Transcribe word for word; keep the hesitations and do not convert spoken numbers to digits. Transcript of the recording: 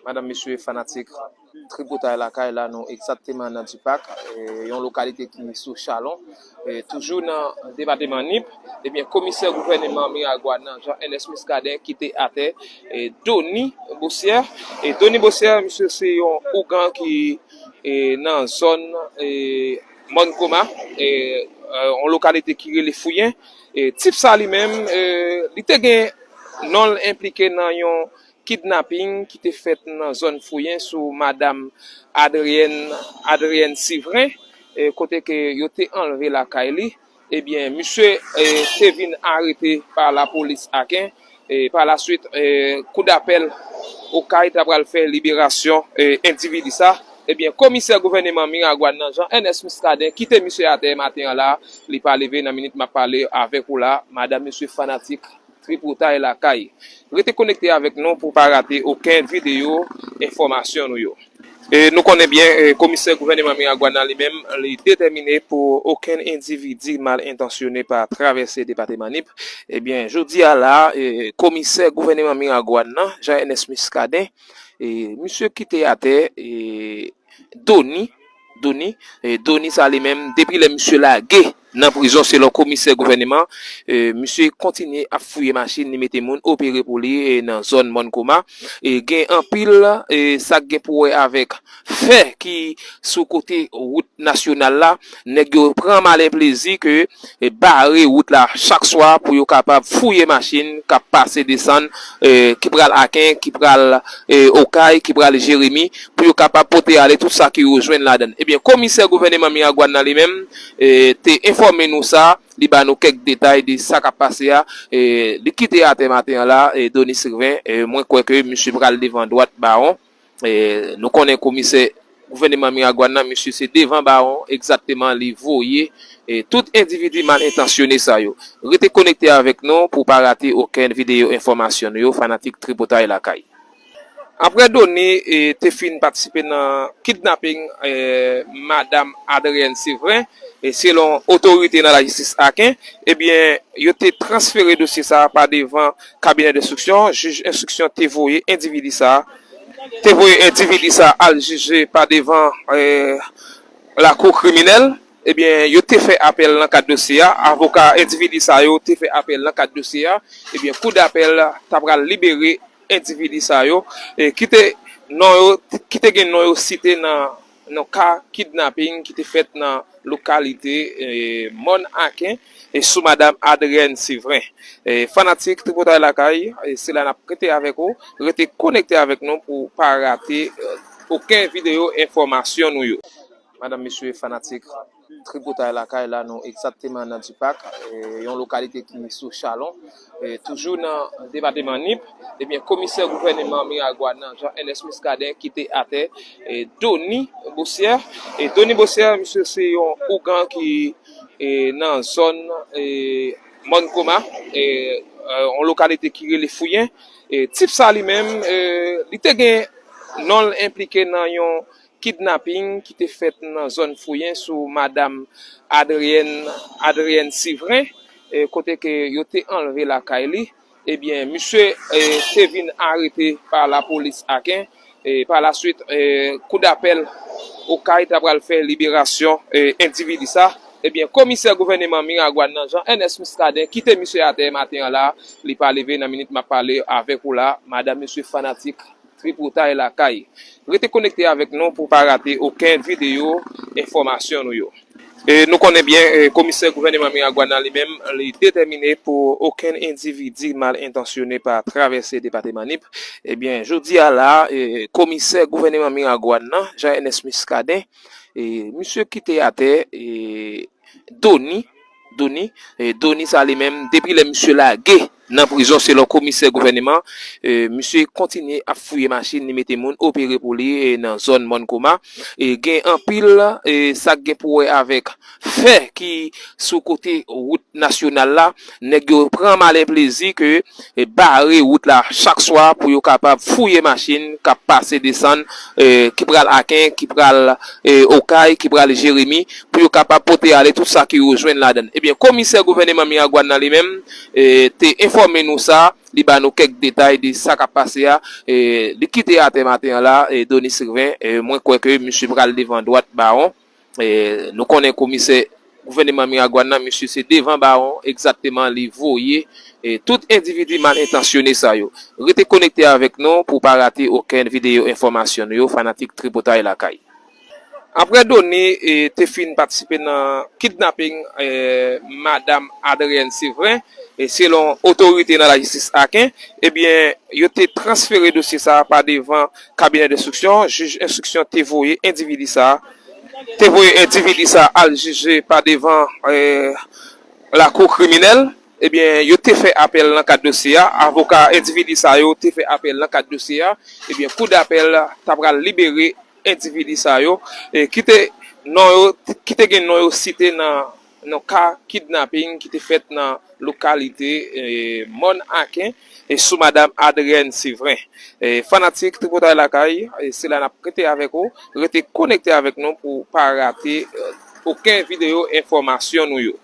Madanm, mesye, fanatik Tripotay Lakay la, nou egzakteman nan Dipak, e, yon lokalite ki sou Chalon, e, toujou nan depatman Nip. Ebyen, komisè gouvènman Miragwàn nan, Jean Ernest Muscadin, kite atè, e, Dony Bossière. E Dony Bossière, misye se yon ougan ki, e, nan zòn, e, Mòn Koma, e, e, yon lokalite ki rele Fouyen. E, tip sa li menm, e, li te gen non l enplike nan yon kidnaping ki te fèt nan zòn Fouyen sou madanm Adrienne, Adrienne Sivren, e, kote ke yo te anlve lakay li. Ebyen, misye, e, te vin arete pa lapolis Aken. E, pa la swit, e, koudapèl Okay ta pral fè liberasyon, e, endividi sa. Ebyen, komisè gouvèneman Miragwàn nan, Jean Ernest Muscadin, kite misye atè maten an la. Li pa leve nan minit m ap pale avèk ou la. Madanm, mesye, fanatik Tripotay Lakay. Rete konekte avèk nou pou pa rate okenn videyo enfòmasyon nou yo. E nou konnen byen, e, komisè gouvèneman Miragwàn nan li menm, li detèmine pou okenn endividi mal entansyone pa travèse depatman Nip. Ebyen, jodi a la, e, komisè gouvèneman Miragwàn nan, Jean Ernest Muscadin, e, misye kite atè, e, Dony, Dony, e, Dony sa li menm, depi lè misye lage nan prizon selon komisè gouvèneman, e, misye kontinye ap fouye machin, li mete moun opere pou li, e, nan zòn Mòn Koma. E, gen anpil, e, sa k gen pou wè avèk fè ki sou kote wout nasyonal la, nèg yo pran malen plezi ke, e, bare wout la chak swa pou yo kapab fouye machin k ap pase desann, e, ki pral Aken, ki pral, e, Okay, ki pral Jeremi, pou yo kapab pote ale tout sa ke yo jwenn ladan l. Ebyen, komisè gouvèneman Miragwàn nan li menm, e, te enfòme nou sa, li ba nou kèk detay de sa k ap pase a. E, li kite atè maten an la, e, Dony Sivren, e, mwen kwè ke misye pral devan dwat bawon. E, nou konnen komisè gouvèneman Miragwàn nan, misye se devan bawon egzakteman li voye, e, tout endividi mal entansyone sa yo. Rete konekte avèk nou pou pa rate okenn videyo enfòmasyon nou yo, fanatik Tripotay Lakay. Aprè Dony, e, te fin patisipe nan kidnaping, e, madanm Adrienne Sivren, e, selon otorite nan lajistis Aken, ebyen, yo te transfere dosye sa a pa devan kabinè denstriksyon. Jij enstriksyon te voye endividi sa a, te voye endividi sa a al jije pa devan, e, lakou kriminèl. Ebyen, yo te fè apèl nan kad dosye a. Avoka endividi sa yo te fè apèl nan kad dosye a. Ebyen, koudapèl ta pral libere endividi sa yo, e, ki te non yo, ki te gen non yo site nan, nan ka kidnaping ki te fèt nan lokalite, e, Mòn Aken, e, sou madanm Adrienne Sivren. E, fanatik Tripotay Lakay, e, se la n ap rete avèk ou, rete konekte avèk nou pou pa rate, e, okenn videyo enfòmasyon nou yo. Madanm, mesye, fanatik Tripotay Lakay la, nou egzakteman nan Dipak, e, yon lokalite ki sou Chalon, e, toujou nan depatman Nip. Ebyen, komisè gouvèneman Miragwàn nan, Jean Ernest Muscadin, kite atè, e, Dony Bossière. E Dony Bossière, misye se yon ougan ki, e, nan zòn, e, Mòn Koma, e, e, yon lokalite ki rele Fouyen. E, tip sa li menm, e, li te gen non l enplike nan yon kidnaping ki te fèt nan zòn Fouyen sou madanm Adrienne, Adrienne Sivren, e, kote ke yo te anlve lakay li. Ebyen, misye, e, te vin arete pa lapolis Aken. E, pa la swit, e, koudapèl Okay ta pral fè liberasyon, e, endividi sa. Ebyen, komisè gouvèneman Miragwàn nan, Jean Ernest Muscadin, kite misye atè maten an la. Li pa leve nan minit m ap pale avèk ou la. Madanm, mesye, fanatik Tripotay Lakay. Rete konekte avèk nou pou pa rate okenn videyo enfòmasyon nou yo. E nou konnen byen, e, komisè gouvèneman Miragwàn nan li menm, li detèmine pou okenn endividi mal entansyone pa travèse depatman Nip. Ebyen, jodi a la, e, komisè gouvèneman Miragwàn nan, Jean Ernest Muscadin, e, misye kite atè, e, Dony, Dony, e, Dony sa li menm, depi lè misye lage nan prizon selon komisè gouvèneman, e, misye kontinye ap fouye machin, li mete moun opere pou li, e, nan zòn Mòn Koma. E, gen anpil, e, sa k gen pou wè avèk fè ki sou kote wout nasyonal la, nèg yo pran malen plezi ke, e, bare wout la chak swa pou yo kapab fouye machin k ap pase desann, e, ki pral Aken, ki pral, e, Okay, ki pral Jeremi, pou yo kapab pote ale tout sa ke yo jwenn ladan l. Ebyen, komisè gouvèneman Miragwàn nan li menm, e, te enfòme nou sa, li ba nou kèk detay de sa k ap pase a. E, li kite atè maten an la, e, Denis Sylvain, e, mwen kwè ke misye pral devan dwat bawon. E, nou konnen komisè gouvènman Miragwàn nan, misye se devan bawon egzakteman li voye, e, tout endividi mal entansyone sa yo. Rete konekte avèk nou pou w pa rate okenn videyo enfòmasyon nou yo, fanatik Tripotay Lakay. Apre Denis, e, te fin patisipe nan kidnaping, e, Madam Adrienne Séverin, e selon otorite nan lajistis Aken, ebyen, yo te transfere dosye sa a pa devan kabinè denstriksyon. Jij enstriksyon te voye endividi sa a, te voye endividi sa a al jije pa devan, e, lakou kriminèl. Ebyen, yo te fè apèl nan kad dosye a. Avoka endividi sa yo te fè apèl nan kad dosye a. Ebyen, kou dapèl ta pral libere endividi sa yo, e, ki te non yo, ki te gen non yo site nan, nan ka kidnaping ki te fèt nan lokalite, e, Mòn Aken, e, sou Madam Adrienne Séverin. E, fanatik Tripotay Lakay, e, se la n ap rete avèk ou, rete konekte avèk nou pou w pa rate, e, okenn videyo enfòmasyon nou yo.